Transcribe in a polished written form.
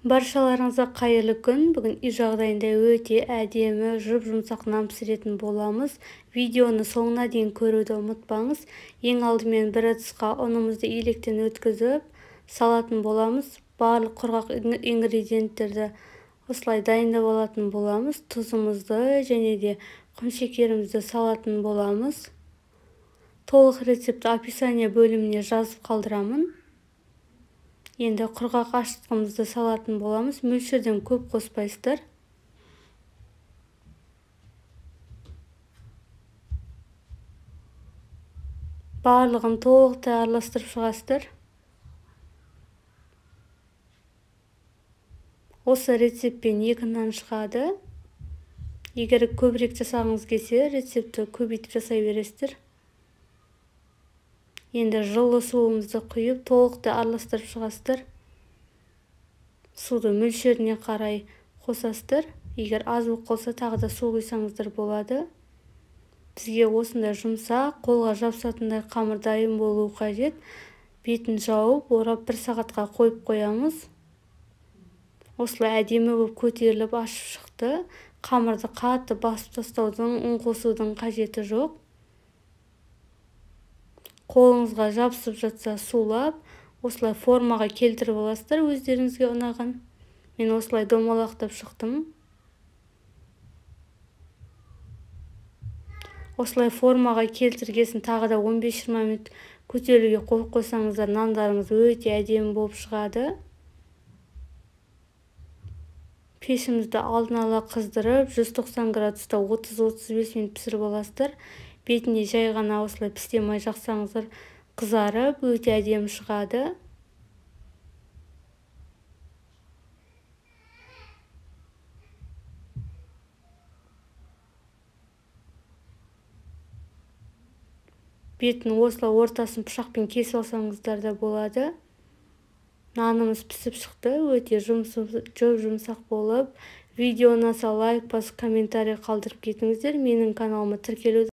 Баршаларыңызға қайырлы күн. Бүгін үй жағдайында өте әдемі жұп-жұмсақ нан пісіретін боламыз. Видеоны соңына дейін көруді ұмытпаңыз. Ең алдымен бір ыдысқа ұнымызды електен өткізіп салатын боламыз. Барлық құрғақ ингредиенттерді осылай дайындап алатын боламыз. Тұзымызды және де құмшекерімізді салатын боламыз. Толық рецептті описание бөліміне жазып қалдырамын. Енді құрғақ ашытқымызды салатын боламыз. Мөлшерден көп қоспайсыздар. Барлығын толықтай араластырып шығасыздар. Осы рецептпен 2 нан шығады. Егер көбірек жасағыңыз келсе, рецептті көбейтіп жасай бересіздер. Енді жылы суымызды құйып, толықтай араластырып шығасыздар. Суды мөлшеріне қарай қосасыздар. Егер аз болып қалса, тағы да су құйсаңыздар болады. Бізге осындай жұмсақ, қолға жабысатындай қамыр дайын болуы қажет. Бетін жауып, орап 1 сағатқа қойып қоямыз. Осылай әдемі болып көтеріліп ашып шықты. Қамырды қатты басып тастаудың, ұн қосудың қажеті жоқ. Қолыңызға жабысып жатса сулап, осылай формаға келтіріп аласыздар өздеріңізге ұнаған. Мен осылай домалақтап шықтым. Осылай формаға келтіргесін тағы да 15-20 минут көтерілуге қойып қойсаңыздар, нандарыңыз өте әдемі болып шығады. Пешімізді алдын ала қыздырып, 190 градуста 30-35 минут пісіріп аласыздар. Бетіне жай ғана осылай пісте май жақсаңыздар, қызарып, өте әдемі шығады. Бетін осылай ортасын пышақпен кесіп алсаңыздар да болады. Нанымыз пісіп шықты, өте жұп-жұмсақ болып. Видео ұнаса лайк басып, комментарий қалдырып кетіңіздер. Менің каналыма тіркелуді